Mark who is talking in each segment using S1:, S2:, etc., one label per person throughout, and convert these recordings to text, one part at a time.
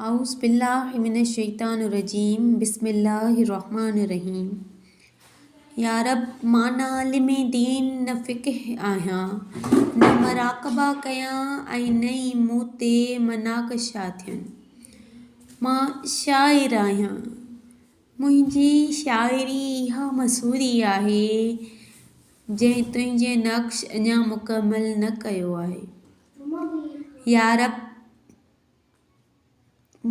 S1: اعوذ بالله من الشيطان الرجيم بسم الله الرحمن الرحيم يا رب مان نه عالم دين نه فقه آهيان نه مراقبا ڪيان ۽ نه ئي مون تي مناقشا ٿين مان شاعر آهيان منهنجي شاعري اها مصوري آهي جنهن تنهنجي نقش اڃا مڪمل نه ڪيو آهي يا رب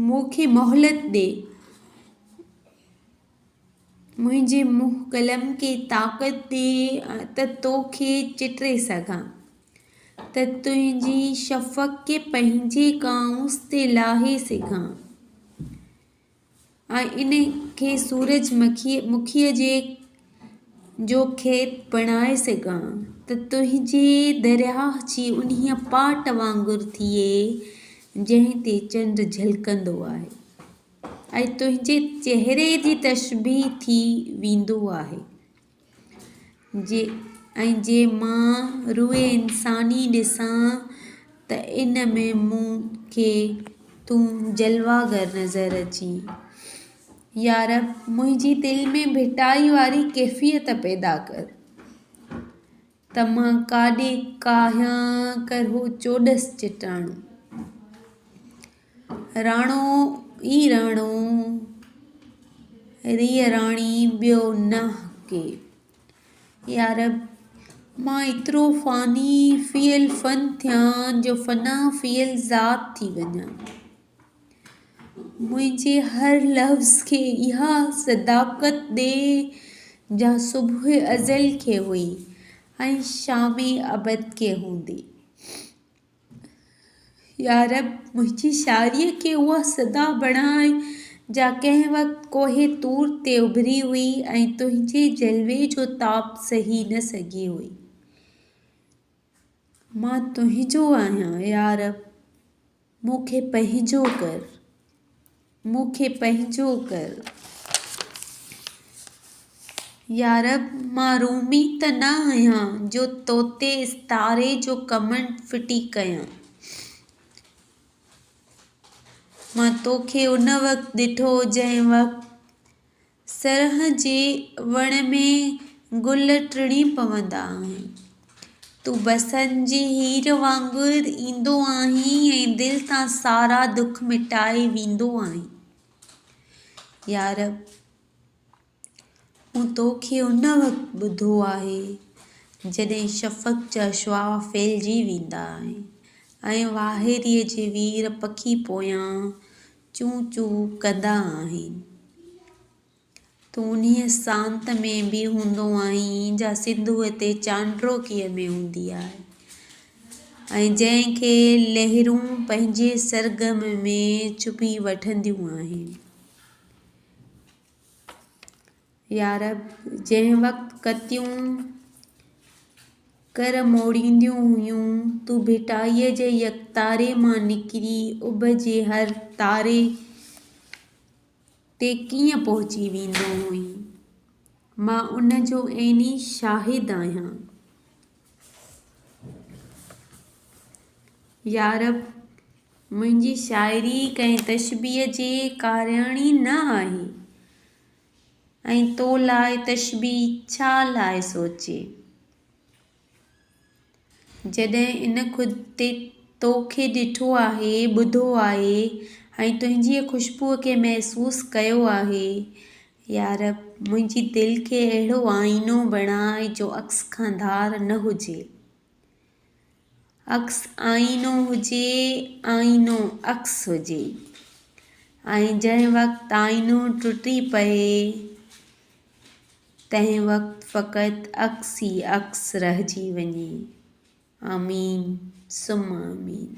S1: مون کي مهلت ڏي. منهنجي منهن قلم کي طاقت ڏي ته تو کي چٽي سگهان، ته تنهنجي شفق کي پنهنجي ڪائونس تي لاهي سگهان ۽ ان کي سورج مکيء جي جو کيت بڻائي سگهان ته تنهنجي درياهه جي انهيء پاٽ وانگر ٿئي جنهن تي چنڊ جهلڪندو آهي ۽ تنهنجي چهري جي تشبيهه ٿي ويندو آهي. جي ۽ جي مان روح انساني ڏسان ته ان ۾ مون کي تون جلوه گر نظر اچين. يا رب! منهنجي دل ۾ ڀٽائي واري ڪيفيت پيدا ڪر ته مان ڪاڏي ڪاهيان ڪرهو چوڏس چٽاڻو. راڻو ئي راڻو، ريء راڻي ٻيو ناهه ڪي. يا رب! مان ايترو فاني في الفن ٿيان جو فنا في الذات ٿي وڃان. منهنجي هر لفظ کي اها صداقت ڏي جا صبح ازل کي هئي ۽ شام ابد کي هوندي. يا رب! منهنجي شاعريء کي اها صدا بڻاء جا ڪنهن وقت ڪوهه طور تي اڀري هئي ۽ تنهنجي جلوي جو تاب سهي نه سگهي هئي. مان تنهنجو آهيان، يا رب! مون کي پنهنجو ڪر. مون کي پنهنجو ڪر. يا رب! مان رومي ته نه آهيان جو توتي استاري جو ڪمنڊ ڦٽي ڪيان. مان توکي ان وقت ڏٺو جنهن وقت سرهه جي وڻ ۾ گل ٽڙي پوندا آهن. تون بسنت جي هير وانگر ايندو آهين ۽ دل تان سارا دک مٽائي ويندو آهين. يا رب! مون توکي ان وقت ٻڌو آهي، جڏهن شفق جا شعاع ڦهلجي ويندا آهن ۽ واهيريء جي وير پکي پويان چون چون ڪندا آهن. تون انهيء سانت ۾ به هوندو آهين، جا سنڌوء تي چانڊروڪيء ۾ هوندي آهي ۽ جنهن کي لهرون پنهنجي سرگم ۾ چڀي وٺنديون آهن. يا رب! جنهن وقت ڪتيون ڪر موڙينديون هيون، تون ڀٽائيء جي يڪتاري مان نڪري اڀ جي هر تاري تي ڪيئن پهچي ويندو هئين؟ مان ان جو عيني شاهد آهيان. يا رب! منهنجي شاعري ڪنهن تشبيهه جي ڪارياڻي نه آهي. ۽ تو لاء تشبيهه ڇا لاء سوچي؟ جڏهن ان خود تي تو کي ڏٺو آهي، ٻڌو آهي ۽ تنهنجيء خوشبوء کي محسوس ڪيو آهي. يا رب! منهنجي دل کي اهڙو آئينو بڻاء جو عڪس کان ڌار نه هجي. عڪس آئينو هجي، آئينو عڪس هجي ۽ جنهن وقت آئينو ٽٽي پئي، تنهن وقت فقط عڪس ئي عڪس رهجي وڃي. آمين ثم آمين.